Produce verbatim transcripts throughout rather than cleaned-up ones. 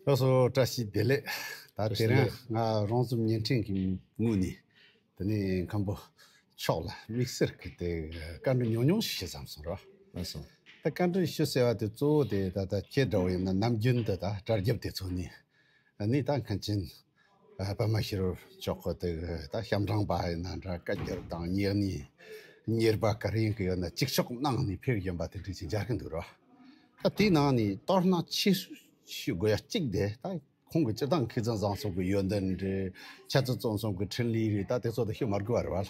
ལགས་སོ། བཀྲ་ཤིས་བདེ་ལེགས། ད་དེ་རིང་ང་རོང་ཟོམ་བརྙན་འཕྲིན་གྱི་ངོས་ནས་དེ་ནས་མཁན་པོ་མཆོག་ལ་དམིགས་བསལ་གྱི་དེ་བཀའ་འདྲི་ཉུང་ཉུང་ཞིག་བྱེད་བསམ་སོང་རོགས། ལགས་སོ། ད་བཀའ་འདྲི་ཞུ་ཟེར་བ་དེ་གཙོ་བོ་དེ་ད་ལྟ་ཁྱེད་འདྲ་བོ་ཡིན་ན་ནམ་རྒྱུན་དུ་ད་གྲ་རྒྱབ་དེ་ཚོ་ནས་ནི་ད་མཁན་ཆེན་ཨ་པདྨ་ཤེས་རབ་མཆོག་གི་དེ་ད་ཞབས་འབྲིང་པ་ཡིན་ན་འདྲ་བཀའ་འགྱུར་དང་སྙན་ངག་གཉེར་པ་ག་རེ་ཡིན་གི་ཡོད་ན་ཅིག་ཆོག་གནང་ནས་ཕེབས་བཞིན་པ་དེ་འདྲ་ཅིག་མཇལ་གི་འདུག་རོགས། ད་དེའི་ནང་ནས་དོ་སྣང་ཆེ་ཤོས་ཞུ་དགོས་ཡ་གཅིག་དེ་ད་ཁོང་གི་སྤྱིར་བཏང་མཁས་བཙུན་བཟང་གསུམ་གྱི་ཡོན་ཏན་རེད། འཆད་རྩོད་རྩོམ་གསུམ་གྱི་འཕྲིན་ལས་རེད། ད་དེ་ཚོ་ད་ཞུ་མ་དགོས་པ་རེད་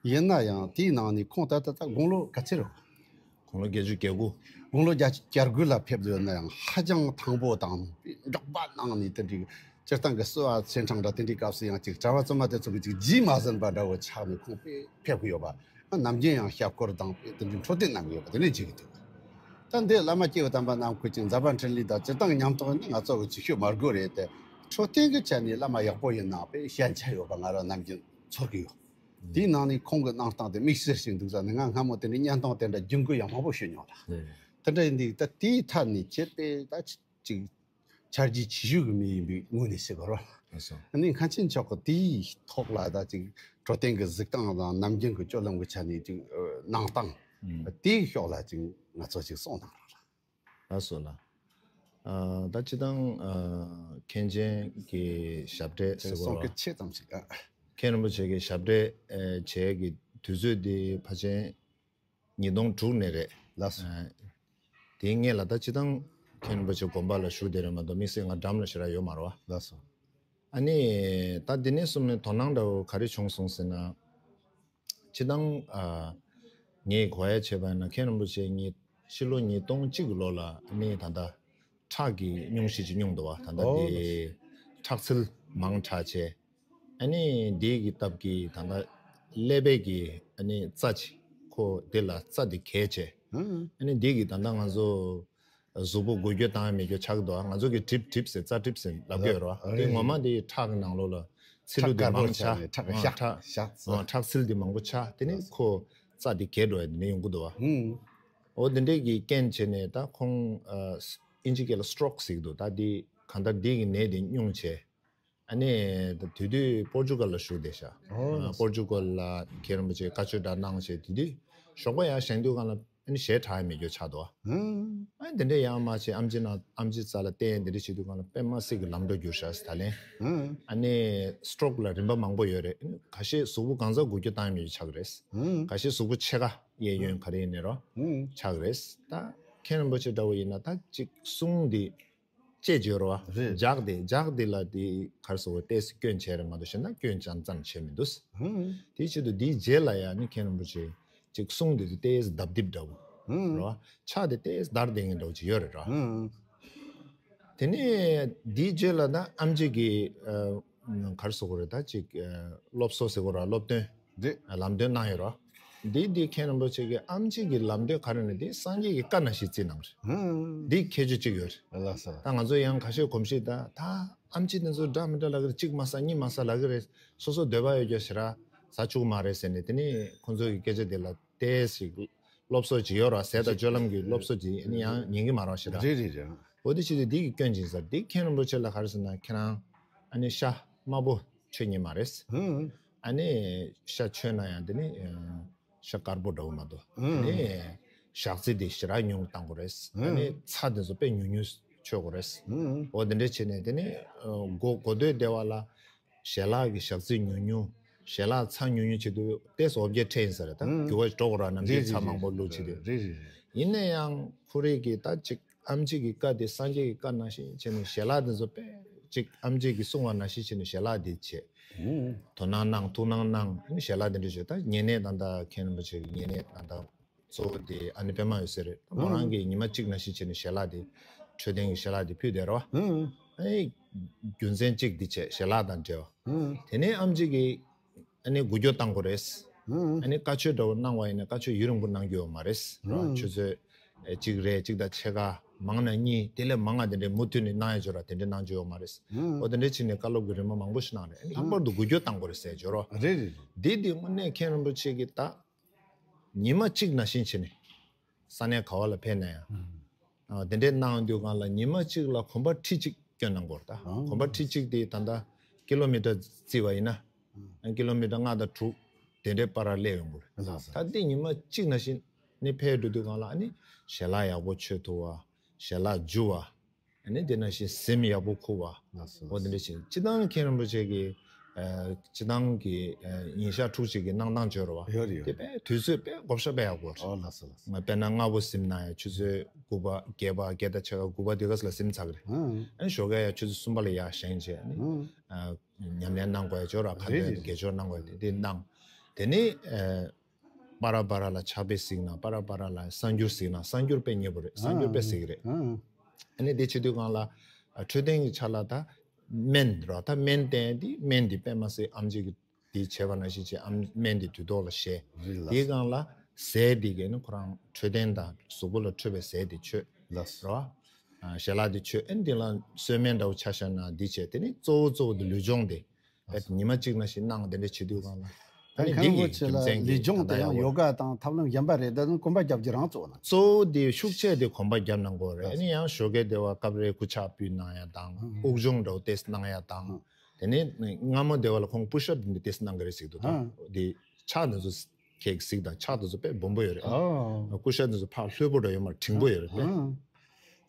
བ། ཡིན་ན་ཡང་དེའི་ནང་ནས་ཁོང་ད་ལྟ་ད་དགུང་ལོ་ག་ཚོད་རེད། དགུང་ལོ་བརྒྱད་ཅུ་གྱ་དགུ། དགུང་ལོ་བརྒྱད་ཅུ་གྱ་དགུ་ལ་ཕེབས་ཡོད་ན་ཡང་ཧ་ཅང་ཐང་པོ་དང་མགྱོགས་པ་གནང་ནས་དེ་འདྲའི་སྤྱིར་བཏང་གི་བསུ་བ་ཆེ་འབྲིང་འདྲ་དེ་འདྲའི་སྐབས་སུ་ཡང་ཅིག་གྲྭ་པ་བཙུན་མ་དེ་ཚོ་གི་ཅིག་རྗེས་མ་ཟིན་པ་འདྲ་བོ་ཆགས་ནས་ཁོང་དཔེ་ཕེབས་གི་ཡོད་པ། ནམ་རྒྱུན་ཡང་ཞབས་སྐོར་དང་དཔེ་དེ་འདྲའི་འཕྲོད་བསྟེན་གནང་གི་ཡོད་པ་དེ་འདྲ་བྱེད་ཀྱི་འདུག་ད་འདི་བླ་མ་སྐྱེས་བུ་དམ་པ་རྣམས་ཁོ་ཅིག་མཛད་པ་འཕྲིན་ལས་དང་སྤྱིར་བཏང་གི་ཉམས་རྟོགས་ནི་ང་ཚོ་གི་ཅིག་ཞུ་མ་དགོས་རེད་དེ། འཕྲོད་བསྟེན་གི་ཆ་ནས་བླ་མ་ཡག་པོ་ཡིན་ན་དཔེ་ཞན་ཆ་ཡོད་པ་ང་རང་ནམ་རྒྱུན་ཚོར་གི་ཡོད། དེའི་ནང་ནས་ཁོང་གི་གནང་སྟངས་དེ་དམིགས་བསལ་ཞིག་འདུག་ས་ནི་ང་སྔ་མོ་དེ་འདྲའི་བརྙན་ཐུང་དེ་འདྲ་རྒྱུན་གུ་ཡང་མང་པོ་ཞུ་མྱོང་ལ། དེ་འདྲ་ཡིན་དུས་ད་དེའི་ཐད་ནས་ཁྱེད་དཔེ་ད་ཅིག་ཆ་རྒྱུས་ཆེ་ཤོས་ཀྱི་མི་ཡིན་པའི་ངོས་ནས་བཤད་པ་རོ། ལགས་སོ། ཨ་ནི་མཁན་ཆེན་མཆོག་གི་དེའི་ཐོག་ལ་ད་ཅིག་འཕྲོད་བསྟེན་གྱི་གཟིགས་སྟངས་དང་ནམ་རྒྱུན་གྱི་སྤྱོད་ལམ་གྱི་ཆ་ནས་ཅིག་གནང་སྟངས་དེའི་ཕྱོགས་ལ་ཅིག་ང་ཚོ་ཅིག་གསུང་གནང་རོགས་ལ། ལགས་སོ་ལགས། ཨ་ད་སྤྱིར་བཏང་ཨ་མཁན་ཆེན་གྱི་ཞབས་གྲས་ཟེར་དགོས་རོགས། གསུང་གི་ཆེ་ཙམ་ཞིག་ཨ། མཁན་རིན་པོ་ཆེ་གི་ཞབས་གྲས་ཨ་བྱས་ཀྱི་དུས་ཚོད་དེ་ཕལ་ཆེར་ཉིས་སྟོང་དྲུག་ནས་རེད། ལགས་སོ། ཨ་དེའི་སྔོན་ལ་ད་སྤྱིར་བཏང་མཁན་རིན་པོ་ཆེ་དགོན་པ་ལ་བཞུགས་བསྡད་རེད་མ་གཏོགས་དམིགས་བསལ་ང་འགྲམ་ལ་ཞེ་དྲག་ཡོད་མ་རེད་བ། ལགས་སོ། ཨ་ནི་ད་འདི་ནས་གསུངས་ནས་དོ་སྣང་འདྲ་བོ་ག་རེ་བྱུང་སོང་ཟེར་ན། སྤྱིར་བཏང་ཨ་ངས་གོ་ཡ་བྱས་པ་ཡིན་ན་མཁན་རིན་པོ་ཆེ་ཉིད་ཕྱི་ལོ་ཉིས་སྟོང་གཅིག་གི་ལོ་ལ་ཨ་ནི་ད་ལྟ་ཁྲག་གི་སྙུང་གཞི་ཅིག་སྙུང་འདུག་བ། ད་ལྟ་ཨོ་དེ་ཁྲག་ཚིལ་མང་དྲགས་བྱས། ཨ་ནི་འདི་གི་སྟབས་ཀྱིས་ད་ལྟ་ཀླད་པའི་གི་ཨ་ནི་རྩ་ཅིག་ཁོ་དེ་ལ་རྩ་དེ་གས་བྱས། ཨ་ནི་འདི་གི་ད་ལྟ་ང་ཚོ་གཟུགས་པོ་འགུལ་སྐྱོད་བཏང་ཡ་མེད་རྒྱུ་ཆགས་འདུག་ང་ཚོ་གི་གྲིབ་གྲིབ་ཟེར་རྩ་གྲིབ་ཟེར་ལབ་ཀྱི་ཡོད་རེད་བ། དེ་ངོ་མ་དེ་ཁྲག་གི་ནང་ལོགས་ལ་ཚིལ་ལུ་དེ་མང་ཆགས། ཁྲག་དཀར་པོ་ཆགས་ནས་ཁྲག་ཁྲག་ཁྲག་ཁྲག་ཚིལ་དེ་མང་པོ་ཆགས། དེ་ནས་ཁོ་རྩ་དེ་གས་འགྲོ་ཡ་དེ་ནས་ཡོང་གི་འདུག་བ། འོ་དེ་འདྲས་ཀྱི་རྐྱེན་བྱས་ནས་ད་ཁོང་ཨ་ཨིན་ཇི་སྐད་ལ་སི་ཊོག་ཟེར་གི་འདུག་ད་དེ་གང་ལྟར་དེ་གི་ནད་དེ་སྙུང་བྱས། ཨ་ནི་ད་དེ་དུས་པོར་ཅུ་གལ་ལ་བཞུགས་བསྡད་ཤག་ཨོ་ཨ་པོར་ཅུ་གལ་ལ་མཁན་རིན་པོ་ཆེ་བཀའ་ཆོས་འདྲ་གནང་བྱས། དེ་དུས་ཞོགས་པ་ཡར་བཞེངས་དུས་སྒང་ལ་ཨ་ནི་ཞེ་དྲག་ཡ་མེད་རྒྱུ་ཆགས་འདུག་ཨ་ནི་དེ་འདྲས་ཡང་མ་བྱས་ཨམ་ཆི་ན་ཨམ་ཆི་རྩ་ལ་བསྟན་དེ་འདྲས་བྱེད་དུས་སྒང་ལ་དཔེ་མ་སྲིད་ཀྱི་ལམ་འགྲོ་གྱུར་ཤག་ཟེར། ད་ལན་ཨ་ནི་སི་ཊོག་ལ་རིམ་པ་མང་པོ་ཡོད་རེད། ཁ་ཤས་གཟུགས་པོ་གང་ཚ་འགུལ་སྐྱོད་བཏང་ཡ་མེད་རྒྱུ་ཆགས་ཀྱི་རེད། ཁ་ཤས་གཟུགས་པོ་ཕྱེད་ཀ་གཡས་གཡོན་ག་རེ་ཡིན་ནའི་རོ་ཆགས་ཀྱི་རེད། ད་མཁན་རིན་པོ་ཆེ་འདྲ་བོ་ཡིན་ན་ད་ཅིག་གསུང་འདི་བཅད་བརྗོད་རོ་བ། རེད། ལྗགས་དེ་ལྗགས་དེ་ལ་དེ་གར་སོ་བ་ཏོག་ཙམ་སྐྱོན་བྱས་རེད་མ་གཏོགས་གཞན་དག་སྐྱོན་ཅང་ཙམ་བྱས་མི་འདུག་དེའི་ཆེད་དུ་དེའི་རྗེས་ལ་ཡང་ནི་མཁན་རིན་པོ་ཆེ་ཅིག་གསུང་དེ་དུ་ཏོག་ཙམ་ལྡབ་ལྡིབ་འདྲ་བོ་རོ་བ། ཕྱག་དེ་ཏོག་ཙམ་བརྡར་བསྡད་མཁན་འདྲ་བོ་ཅིག་ཡོད་རེད་རོ། དེ་ནས་དེའི་རྗེས་ལ་ད་ཨམ་ཆི་གི་ཨ་གར་སོ་བ་རེད། ད་ཅིག་ཨ་སློབ་གསོ་ཟེར་དགོས་ར་སློབ་སྟོན། རེད། ལམ་སྟོན་གནང་ཡོད་རོ། འདི་འདི་མཁན་རིན་པོ་ཆེ་གི་ཨམ་ཆི་གི་ལམ་སྟོན་ག་རེ་ནི་འདི་སངས་རྒྱས་ཀྱི་བཀའ་ནང་བཞིན་བརྩིས་གནང་རེད། འདི་ཁྱད་ཆོས་གཅིག་ཡོད་རེད། ལགས་སོ། ད་ང་ཚོ་ཡང་ཁ་ཤས་གོམས་གཤིས་ད་ད་ཨམ་ཆི་དེ་ཚོ་འདྲ་མི་འདྲ་ལབ་ཀྱི་རེད། གཅིག་མ་ཟ་གཉིས་མ་ཟ་ལབ་ཀྱི་རེད། སོ་སོ་འདོད་པ་ཡོད་རྒྱུ་ཞེ་དྲག་ཟ་བཅུག་མ་རེད་ཟེར་ནས། དེ་ནས་ཁོང་ཚོ་གི་སྐད་ཆ་དེ་ལ་ཏོག་ཙམ་སློབ་གསོ་ཅིག་ཡོད་ར། ཟས་དང་སྤྱོད་ལམ་གྱི་སློབ་གསོ་ཅིག་ཨ་ནི་ཡང་ཉན་གྱི་མ་རེད་ཞེ་དྲག་རེད་རེད་རེད། འོ་དེ་བྱས་ཏེ་འདི་གི་སྐྱོན་ཅིག་ཟེར། འདི་མཁན་རིན་པོ་ཆེ་ལ་ག་རེ་ཟེར་ན་ཁྱེད་རང་ཨ་ནི་ཤ་དམར་པོ་མཆོད་ཉན་མ་རེད། ཨ་ནི་ཤ་མཆོད་ན་ཡང་དེ་ནི་ཤ་དཀར་པོ་འདྲ་བོ་མ་གཏོགས། ཨ་ནི་ཞག་ཚི་དེ་ཞེ་དྲག་ཉུང་བཏང་དགོས་རེད། ཨ་ནི་ཚྭ་དེ་ཚོ་དཔེ་ཉུང་ཉུང་མཆོད་དགོས་རེད། འོ་དེ་འདྲས་བྱས་ནས་དེ་ནི་གོ་གོ་ཐོས་བདེ་བ་ལ། ཞལ་ལག་གི་ཞག་ཚི་ཉུང་ཉུང་། ཞལ་ལག་ཚྭ་ཉུང་ཉུང་བྱེད་དུས་ཏོག་ཙམ་འོ་བརྒྱལ་འཕྲད་ཡིན་ས་རེད། ད་འགྱུར་བ་འགྲོ་དགོས་ར། ནམ་རྒྱུན་ཚྭ་མང་པོ་བླུགས་བྱེད་དུས། རེད་རེད་རེད། ཡིན་ན་ཡང་ཁོ་རེ་གི་ད་ཅིག་ཨམ་ཆི་གི་བཀའ་དེ་སངས་རྒྱས་ཀྱི་བཀའ་ནང་བཞིན་བྱས་ནས་ཞལ་ལག་དེ་ཚོ་དཔེ་ཅིག་ཨམ་ཆི་གི་གསུང་བ་ནང་བཞིན་བྱས་ནས་ཞལ་ལག་དེ་བྱས། དོ་སྣང་གནང་ཐུགས་སྣང་གནང་། ཨ་ནི་ཞལ་ལག་དེ་འདྲ་བྱས། ད་ཉེ་གནས་ད་ལྟ་མཁན་རིན་པོ་ཆེ་གི་ཉེ་གནས་ད་ལྟ་གཙོ་བོ་དེ་ཨ་ནི་པད་མ་འོད་ཟེར་རེད། མོ་རང་གིས་ཉི་མ་གཅིག་ནང་བཞིན་བྱས་ནས་ཞལ་ལག་དེ་འཕྲོད་བསྟེན་གྱི་ཞལ་ལག་དེ་ཕུལ་བསྡད་རོ། ཨ་ནི་རྒྱུ་མཚན་གཅིག་འདི་བྱས། ཞལ་ལག་དང་འབྲེལ་བ། དེ་ནས་ཨམ་ཆི་གིས་ཨ་ནི་འགུལ་སྐྱོད་བཏང་དགོས་རེད། ཨ་ནི་བཀའ་ཆོས་འདྲ་བོ་གནང་བ་ཡིན་ན་བཀའ་ཆོས་ཡུན་རིང་པོ་གནང་རྒྱུ་ཡོད་མ་རེད་རོ། ཆུ་ཚོད་གཅིག་རེ་གཅིག་དང་ཕྱེད་ཀ་མང་ན་གཉིས། དེ་ལས་མང་ང་དེ་འདྲའི་མུ་མཐུད་ནས་གནང་ཡ་འབྱོར་བ་དེ་འདྲའི་གནང་རྒྱུ་ཡོད་མ་རེད། འོ་དེ་འདྲའི་ཕྱིན་ནས་བཀའ་སློབ་ཀྱི་རིམ་པ་མང་པོ་ཞིག་གནང་རེད། ཨ་ནི་ལྷག་པར་དུ་འགུལ་སྐྱོད་བཏང་དགོས་རེད་ཟེར་འབྱོར་བ། རེད་རེད་རེད། འདི་འདི་དངོས་གནས་མཁན་རིན་པོ་ཆེ་གིས་ད་ཉི་མ་གཅིག་ནང་བཞིན་བྱས་ནས་ས་གནས་ག་བ་ལ་ཕེབས་ན་ཡང་། ཨ་དེ་འདྲའི་གནང་དུས་སྒང་ལ་ཉི་མ་གཅིག་ལ་གོམ་པ་ཁྲི་གཅིག་ སྐྱོན་གནང་དགོས་རེད་ད། ཨང་། གོམ་པ་ཁྲི་གཅིག་དེ་ད་ལྟ་ཀི་ལོ་མི་ཊར་བརྩིས་པ་ཡིན་ན། ཨང་། ཀི་ལོ་མི་ཊར་ལྔ་དང་དྲུག་དེ་འདྲའི་བར་ལ་སླེབས་ཡོང་གི་རེད། ལགས་སོ། ད་དེ་ཉི་མ་གཅིག་ནང་བཞིན་ནི་ཕེབས་འགྲོ་དུས་སྒང་ལ་ཨ་ནི་ཞལ་ལག་ཡག་པོ་མཆོད་ཐུབ་པ། ཞལ་ལག་འཇུ་བ། ཨ་ནི་དེ་ནང་བཞིན་གཟིམ་ཡག་པོ་ཁུག་པ། ལགས་སོ། འོ་དེ་འདྲ་བྱས། སྤྱིར་བཏང་མཁན་རིན་པོ་ཆེ་གི་ཨ་སྤྱིར་བཏང་གི་ཨ་ཉིན་ཞག་དྲུག་ཅིག་གི་གནང་སྟངས་བརྗོད་རོགས། ཡོད་རེད། ཡོད་རེད། དེ་དཔེ་དུས་ཚོད་དཔེ་བགོ་བཤའ་དཔེ་ཡག་པོ་རེད། ཨོ་ལགས་སོ་ལགས་སོ། ང་དཔེར་ན་སྔ་པོ་གཟིམ་ན་ཡང་ཆུ་ཚོད་དགུ་པ་བརྒྱད་པ་བརྒྱད་དང་ཕྱེད་ཀ་དགུ་པ་དེ་ག་ཚོད་ལ་གཟིམ་ཚར་གི་རེད། ཨང་། ཨ་ནི་ཞོགས་ཀ་ཡང་ཆུ་ཚོད་གསུམ་པ་ལ་ཡར་བཞེངས་བྱས་ཨ་ནི་ཨང་། ཨ་ཉམས་ལེན་གནང་དགོས་ཡ་ཅོག་ར་ཁ་རེད་འདོན་རེད། དགེ་སྦྱོར་གནང་དགོས་ཡ་དེ་དེ་གནང་། དེ་ནི་ཨ་པ་ར་པ་ར་ལ་ཕྱག་དཔེ་གཟིགས་ན་པ་ར་པ་ར་ལ་གསར་འགྱུར་གཟིགས་ན་གསར་འགྱུར་དཔེ་མཉེས་པོ་རེད། གསར་འགྱུར་དཔེ་གཟིགས་རེད། ཨང་། ཨ་ནི་དེ་བྱེད་དུས་སྒང་ལ་ཨ་འཕྲོད་བསྟེན་གྱི་ཆ་ལ་ད་སྨན་རོ་ད་སྨན་བསྟེན་དེ་སྨན་དེ་དཔེ་མ་སྲིད་ཨེམ་ཆི་གི་དེ་བྱས་པ་ནང་བཞིན་བྱས་ཨམ་སྨན་དེ་དུས་ཐོག་ལ་བཞེས། རེད་ལགས། དེའི་སྒང་ལ་ཟས་དེ་གས་ནི་ཁོ་རང་འཕྲོད་བསྟེན་དང་གཟུགས་པོ་ལ་འཕྲོད་པའི་ཟས་དེ་མཆོད། ལགས། རོ། ཨ་ཞལ་ལག་དེ་མཆོད། ཨ་ནི་དེ་ལ་གསོལ་སྨན་འདྲ་བོ་ཆ་བཞག་ན་འདི་བྱས། དེ་ནི་གཙོ་བོ་གཙོ་བོ་དེ་ལུས་སྦྱོང་དེ་ཨེ་ཉི་མ་གཅིག་ནང་བཞིན་གནང་། དེ་འདྲ་བྱེད་དུས་སྒང་ལ་ཨ་ད་ནི་མཁན་འདི་པོ་གི་ཆེ་རྒྱུ་ལ་མཚན་ལུས་གྱིས་སྦྱོང་ད་ལྟ་དང་ཡག་ཡོ་ག་དང་ཐབས་ལམ་གཞན་པ་རེད། ད་ནི་གོམ་པ་རྒྱབ་ཀྱི་རང་གཙོ་བོ་ན། གཙོ་བོ་དེ་ཤུགས་ཆེ་དེ་གོམ་པ་རྒྱབ་གནང་དགོས་རེད། ཨ་ནི་ཡང་ཞོགས་ཀས་དེ་བ་སྐབས་རེ་སྐུ་ཕྱག་ཕུལ་གནང་ཡ་དང་ཨ་དབུགས་སྦྱོང་འདྲ་བོ་ཏོག་ཙམ་གནང་ཡ་དང་། ཨ་དེ་ནས་སྔ་མོ་དེ་བ་ལ་ཁོང་པུཤ་ཨབ་འདི་ཏོག་ཙམ་གནང་གི་རེད་ཟེར་གི་འདུག་ད། ཨ་དེ་ཕྱག་འདི་ཚོ་ཁྱེད་གཟིགས་དང་། ཕྱག་དེ་ཚོ་དཔེ་སྦོམ་པོ་ཡོད་རེད། ཨ་པུཤ་ཨབ་འདི་ཚོ་ཕར་ལྷོད་པོ་འདྲ་ཡོད་མ་རེད། འབྲིང་པོ་ཡོད་རེད་དཔེ།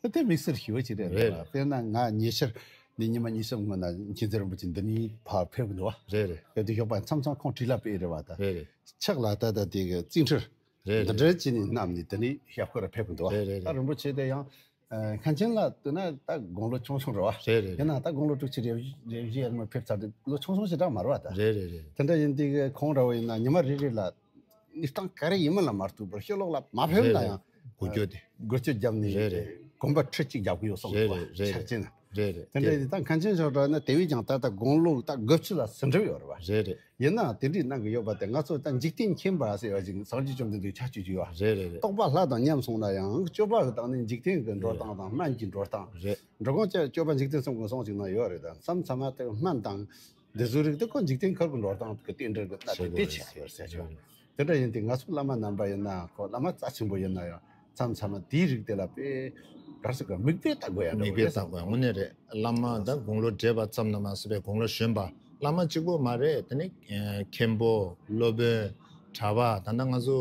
ཨ་ད་དེ་དམིགས་བསལ་ཞེ་པོ་ཅིག་རེད། རེད། རེད་པ། དཔེར་ན་ང་ཉེ་ཆར་འདི་ཉི་མ་གཉིས་གསུམ་སྔོན་ན་མཁྱེན་བརྩེ་རིན་པོ་ཆེ་འདི་ནས་ཕར་ཕེབས་གི་འདུག་བ། རེད་རེད། ཕེབས་དུས་ཞོགས་པ་མཚམས་མཚམས་ཁོང་བྲིས་ལ་ཕེབས་རེད་པ་ད། རེད་རེད། ཕྱག་ལ་ད་ད་དེ་གི་རྩིས་འཕྲུལ་རེད་འདི་རེད། འདྲ་ཅིག་ནས་བསྣམས་ནས་དེ་ནས་ཞབས་སྐོར་ར་ཕེབས་གི་འདུག་བ། རེད་རེད། ད་རེད། རིན་པོ་ཆེ་དེ་ཡང་ཨ་མཁན་ཆེན་ལགས་ལྟོས་ན་ད་དགུང་ལོ་ཆུང་ཆུང་རེད་བ། རེད་རེད། ཡིན་ནའང་ད་དགུང་ལོ་དྲུག་ཅུ་རེ་བཞི་རེ་བཞི་ཡར་མར་ཕེབས་ཚར་དུས་ལོ་ཆུང་ཆུང་ཞེ་དྲག་མ་རེད་བ་ད། རེད་རེད་རེད། དེ་འདྲ་ཡིན་དུས་ཁོང་འདྲ་བོ་ཡིན་ན་ཉི་མ་རེ་རེ་ལ་གནས་སྟངས་ག་རེ་ཡིན་མིན་ལ་མ་ལྟོས་པར་ཕྱི་ལོགས་ལ་མ་ཕེབས་ན་ཡང་འགུལ་སྐྱོད་དེ། འགུལ་སྐྱོད་བརྒྱབ་ནས་རེད་རེད། གོམ་པ་ཁྲི་གཅིག་རྒྱག་གི་ཡོད་གསུངས་འདུག་བ། རེད་རེད་རེད། ཆ་རྐྱེན། རེད་རེད། དེ་འདྲ་ཡིན་ད་མཁན་ཆེན་མཆོག་འདྲ་ན་དེ་བས་ཀྱང་ད་ལྟ་དགུང་ལོ་ད་དགུ་བཅུ་ལ་ཟིན་གྲབས་ཡོད་རེད་བ། རེད་རེད། ཡིན་ནའང་དེ་འདྲའི་གནང་གི་ཡོད་པ་དེ་ང་ཚོ་ད་འཇིག་རྟེན་མཁྱེན་པ་ཟེར་བ་ཞིག་སངས་རྒྱས་བཅོམ་ལྡན་འདས་ཕྱག་མཆོད་ཅིག་ཡོད་བ། རེད་རེད་རེད། རྟོགས་པ་ལྷ་དང་མཉམ་སོང་ན་ཡང་སྤྱོད་པ་གི་སྟེང་ནས་འཇིག་རྟེན་གྱི་འགྲོ་སྟངས་དང་སྨན་གྱི་འགྲོ་སྟངས། རེད། འགྲོ་མགོན་སྤྱོད་པ་འཇིག་རྟེན་གསུམ་གྱི་གསུང་ཅིག་ན་ཡོད་རེད། ད་མཚམས་མཚམས་མ་དེ་སྨན་དང་འདི་ཚོའི་རིགས་དེ་ཁོ་འཇིག་རྟེན་ཁུར་གྱི་འགྲོ་སྟངས་ཀྱི་རྟེན་འབྲེལ་གྱི་གནད་དེ་དེ་བྱས་ཡོད་ཟེར་ཆོག། དེ་འདྲ་ཡིན་དུས་ང་ཚོ་བླ་མ་རྣམ་པ་ཡིན་ན་ཁོ་བླ་མ་རྩ་ཆེན་པོ་ཡིན་ན་ཡང་མཚམས་མཚམས་མ་དེའི་རིགས་དེ་ལ་དཔེ་གར་སོ་ག་མིག་དཔེ་ལྟ་དགོས་ཡ་འདྲ་མིག་དཔེ་ལྟ་དགོས་ཡ་དངོས་གནས་རེད། བླ་མ་ད་དགུང་ལོ་བགྲེས་པ་ཙམ་ན་མ་ཟད་པའི་དགུང་ལོ་གཞོན་པ་བླ་མ་གཅིག་པོ་མ་རེད། དེ་ནི་ཨེ་མཁན་པོ་སློབ་དཔོན་གྲྭ་པ་ད་ལྟ་ང་ཚོ་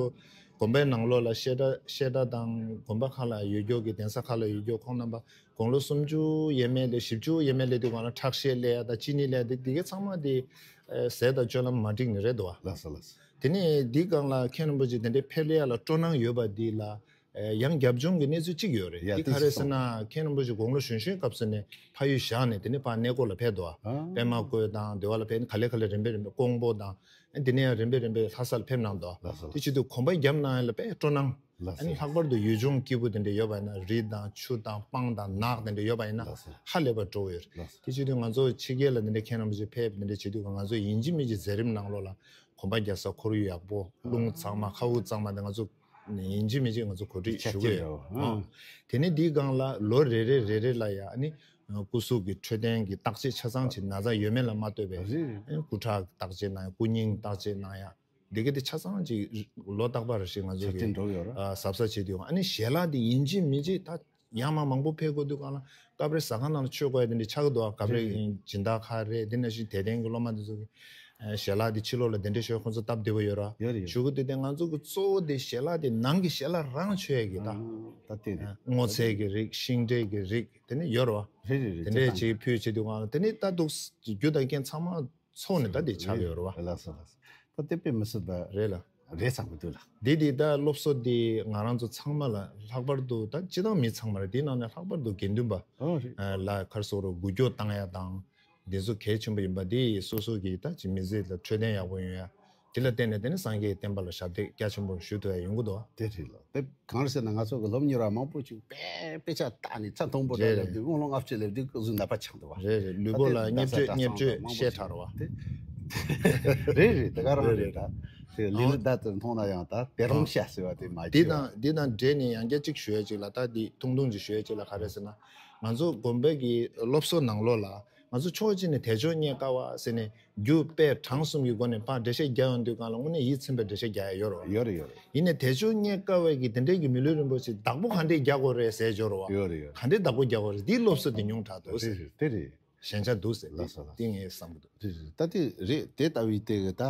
དགོན་པའི་ནང་ལོགས་ལ་བཤད་གྲྭ་བཤད་གྲྭ་དང་དགོན་པ་ཁག་ལ་ཡོད་རྒྱུ་གི་གདན་ས་ཁག་ལ་ཡོད་རྒྱུ་ཁོང་རྣམ་པ་དགུང་ལོ་སུམ་ཅུ་ཡས་མས་ལས་བཞི་བཅུ་ཡས་མས་ལས་དེ་སྒང་ལ་ཁྲག་ཤེད་སླེབས་ཡ་དང་གཅིན་སྙི་སླེབས་ཡ་དེ་དེ་གའི་ཚང་མ་དེ་ཨེ་ཟས་དང་སྤྱོད་ལམ་མ་འགྲིག་ནི་རེད་འདུག་བ། ལགས་སོ་ལགས་སོ། དེ་ནས་འདི་སྒང་ལ་མཁན་རིན་པོ་ཆེ་དེ་འདྲའི་ཕེབས་ལ་ཡ་ལ་སྤྲོ་སྣང་ཡོད་པ་འདི་ལ་ཨེ་ཡང་རྒྱབ་ལྗོངས་ཀྱི་གནས་ཚུལ་གཅིག་ཡོད་རེད། ཡ་འདི་ག་རེ་ཟེར་ན་མཁན་རིན་པོ་ཆེ་དགུང་ལོ་གཞོན་གཞོན་སྐབས་སུ་ནས་ཕ་ཡུལ་བཞག་ནས་དེ་ནས་ཕར་གནས་སྐོར་ལ་ཕེབས་འདུག་བ། ཨ། པད་མ་བཀོད་དང་དེ་བ་ལ་ཕེབས་ནས་ག་ལེ་ག་ལེ་རིམ་པས་རིམ་པས་ཀོང་པོ་དང་ཨེ་དེ་ནས་ཡང་རིམ་པས་རིམ་པས་ལྷ་ས་ལ་ཕེབས་གནང་འདུག་བ། ལགས་སོ། དེ་བྱེད་དུས་གོམ་པ་བརྒྱབ་གནང་ཡ་ལ་དཔེ་སྤྲོ་སྣང་། ལགས་སོ། ཨ་ནི་ལྷག་པར་དུ་ཡུལ་ལྗོངས་སྐྱིད་པོ་དེ་འདྲ་ཡོད་པ་ཡིན་ན་རི་དང་ཆུ་དང་སྤང་དང་ནགས་དེ་འདྲ་ཡོད་པ་ཡིན་ན་ལགས་སོ། ཧ་ལས་པ་སྤྲོ་བོ་ཡོད་རེད། ལགས་སོ། དེ་བྱེད་དུས་ང་ཚོ་ཕྱི་རྒྱལ་ལ་དེ་འདྲ་མཁན་རིན་པོ་ཆེ་ཕེབས་དེ་འདྲ་བྱེད་དུས་ང་ཚོ་ཡིན་གཅིག་མིན་གཅིག་མཛད་རིམ་ནང་ལོགས་ལ་གོམ་པ་རྒྱག་ས་ཁོར་ཡུག་ཡག་པོ་རླུང་གཙང་མ་མཁའ་དབུགས་གཙང་མ་དེ་ང་ཚོ་ཡིན་གཅིག་མིན་གཅིག་ང་ཚོ་གོ་སྒྲིག་ཞུ་གི་ཡོད། ཆ་རྐྱེན་རེད། ཨ། དེ་ནས་འདིའི་སྒང་ལ་ལོ་རེ་རེ་རེ་རེ་ལ་ཡ་ཨ་ནི་སྐུ་གཟུགས་ཀྱི་འཕྲོད་བསྟེན་གྱི་བརྟག་དཔྱད་ཆ་ཚང་ཅིག་ན་ཚ་ཡོད་མེད་ལ་མ་ལྟོས་པའི་རེད། ཨ་ནི་སྐུ་ཁྲག་བརྟག་དཔྱད་གནང་ཡ་སྐུ་རྙིང་བརྟག་དཔྱད་གནང་ཡ། འདི་ག་དེ་ཆ་ཚང་ཅིག་ལོ་རྟག་པར་ཞིག་ང་ཚོ་གི་ཆ་རྐྱེན་འགྲོ་གི་ཡོད་རེད། ཨ་གཟབ་གཟབ་བྱེད་དུས་ཨ་ནི་ཞལ་ལག་དེ་ཡིན་གཅིག་མིན་གཅིག་ད་ཡང་མ་མང་པོ་ཕེབས་དགོས་དུས་སྒང་ལ་སྐབས་རེ་ཟ་ཁང་ནང་ལ་མཆོད་དགོས་ཡ་དེ་འདྲ་ཆགས་ཀྱི་འདུག་ཨ། སྐབས་རེ་རེད། སྦྱིན་བདག་ཁག་རེད། དེ་ནང་བཞིན་དད་ལྡན་གྱི་སློབ་མ་དེ་ཚོ་གི་ཞལ་ལག་དེ་ཕྱི་ལོགས་ལ་དེ་འདྲ་ཞོག་ཁོང་ཚོ་སྟབས་བདེ་པོ་ཡོད་ར། ཡོད་རེད། ཞུ་གི་འདུག་དེ་ང་ཚོ་གི་གཙོ་བོ་དེ་ཞལ་ལག་དེ་ནང་གི་ཞལ་ལག་རང་མཆོད་ཡ་གི་ད། ཨ་ད་དེ་རེད། སྔོ་ཚལ་གྱི་རིགས་ཤིང་འབྲས་ཀྱི་རིགས་དེ་ནི་ཡོད་ར་བ། རེད་རེད་རེད། དེ་འདྲས་ཅིག་ཕུལ་བྱེད་དུས་སྒང་ལ་དེ་ནི་ད་འདུག་རྒྱུ་དང་རྐྱེན་ཚང་མ། ཚོགས་ནས་ད་འདི་ཆགས་ཡོད་རེད་བ། ལགས་སོ་ལགས་སོ། ད་དེ་དཔེ་མི་སྲིད་པ་རེད་ལ། རེད་བསམ་གྱི་འདུག་ལ། འདི་འདི་ད་སློབ་གསོ་འདི་ང་རང་ཚོ་ཚང་མ་ལ་ལྷག་པར་དུ་ད་སྤྱི་བཏང་མི་ཚང་མ་རེད། དེའི་ནང་ནས་ལྷག་པར་དུ་དགེ་འདུན་པ་ཨོ་རེད། ལ་ག་རེ་ཟེར་དགོས་རེད། འགུལ་སྐྱོད་བཏང་ཡ་དང་འདི་ཚོ་གལ་ཆེན་པོ་ཡིན་པ་འདི་སོ་སོ་གི་ད་ཅིག་མི་ཚེ་ལ་འཕྲོད་བསྟེན་ཡག་པོ་ཡོང་ཡ། དེ་ལ་བརྟེན་ནས་དེ་ནི་སངས་རྒྱས་ཀྱི་བསྟན་པ་ལ་ཞབས་འདེགས་རྒྱ་ཆེན་པོ་ཞུ་ཐུབ་ཡ་ཡོང་གི་འདུག་དེ་རེད་ལ། དེ་གང་རེད་ཟེར་ན་ང་ཚོ་གི་སློབ་གཉེར་བ་མང་པོ་ཞིག་དཔེ་དཔེ་ཆ་བལྟས་ནས་ཚད་མཐོན་པོ་འདྲ་རེད་ལབ་དུས་དངུལ་ལོ་ལྔ་བཅུ་ལབ་དུས་སྐུ་གཟུགས་ན་བ་ཆགས་འདུག་བ། རེད་རེད། ལུས་པོ་ལ་བརྙས་བཅོས་བརྙས་བཅོས་བཤད་དྲགས་རེད་བ། དེ་རེད་རེད། དེ་ག་རང་རེད་ད། དེ་ལི་ལི་ད་དེ་མཐོང་ན་ཡང་ད་དེ་རང་ཤ་ཟེར་བ་དེ་མ་འདི་བྱས། དང་འདི་དང་འབྲེལ་ནས་ཡང་བསྐྱར་གཅིག་ཞུ་ཡ་གཅིག་ལ་ད་འདི་ཐུང་ཐུང་ཅིག་ཞུ་ཡ་གཅིག་ལ་ག་རེ་ཟེར་ན་ང་ཚོ་དགོན་པའི་གི་སློབ་གསོ་ནང་ལོགས་ལ། ང་ཚོ་ཕྱོགས་གཅིག་ནས་དལ་འབྱོར་རྙེད་དཀའ་བ་ཟེར་ནས་རྒྱུ་དཔེ་གྲངས་གསུམ་གྱི་སྒོ་ནས་ཕར་འགྲེལ་བཤད་རྒྱག་ཡོང་དུས་སྒང་ལ་དངོས་གནས་ཡིད་ཚིམ་པའི་འགྲེལ་བཤད་རྒྱག་ཡ་ཡོད་རེད་བ། ཡོད་རེད་ཡོད་རེད། ཡིན་ནའི་དལ་འབྱོར་རྙེད་དཀའ་བའི་གི་དེ་འདྲའི་གི་མི་ལུས་རིན་པོ་ཆེ་བདག་པོ་ག་འདྲས་རྒྱག་དགོས་རེད་ཟེར་འབྱོར་བ། ཡོད་རེད་ཡོད་རེད། ག་འདྲས་བདག་པོ་རྒྱག་དགོས་རེད། འདིའི་སློབ་གསོ་དེ་ཉུང་དྲགས་འདུག་ཟེར། རེད་རེད། དེ་རེད། ཞན་ཆ་འདུག་ཟེར། ལགས་སོ་ལགས་སོ། དེ་ངས་བསམ་གི་འདུག་རེད་རེད། ད་དེ་རེད། དེ་ལྟ་བུའི་དེ་གི་ད་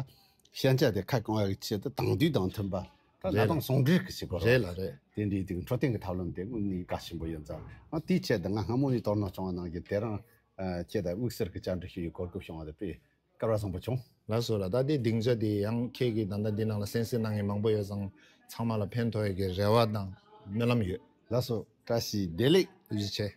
ཞན་ཆ་དེ་ཁ་སྐོང་བ་གི་ཆེད་དུ་དེང་དུས་དང་མཐུན་པ། ད་རེད་ལ། གནའ་དེང་ཟུང་འབྲེལ་གྱི་བྱེད་སྒོ་རེད་ལ་རེད། དེ་འདྲའི་དེ་གི་འཕྲོད་བསྟེན་གྱི་ཐབས་ལམ་དེ་དངོས་གནས་གལ་ཆེན་པོ་ཡིན་ཙང་། ཨ། དེའི་ཆེད་དུ་ང་སྔ་མོ་ནས་དོ་སྣང་བྱུང་བ་ནང་བཞིན་དེ་རང་ཨ་ཁྱེད་དང་དམིགས་བསལ་གྱི་བཅར་འདྲི་ཞུ་ཡའི་གོ་སྐབས་བྱུང་བ་དེ་དཔེ་སྐལ་བ་བཟང་པོ་བྱུང་། ལགས་སོ་ལགས། ད་ལྟའི་སྡིངས་ཆ་དེ་ཡང་ཁྱེད་ཀྱིས་ད་ལྟ་འདི་ནང་ལ་གསན་གཟིགས་གནང་མཁན་མང་པོ་ཡོད་ཙང་། ཚང་མ་ལ་ཕན་ཐོགས་ཡག་གི་རེ་བ་དང་སྨོན་ལམ་ཡོད། ལགས་སོ། བཀྲ་ཤིས་བདེ་ལེགས། ཐུགས་རྗེ་ཆེ།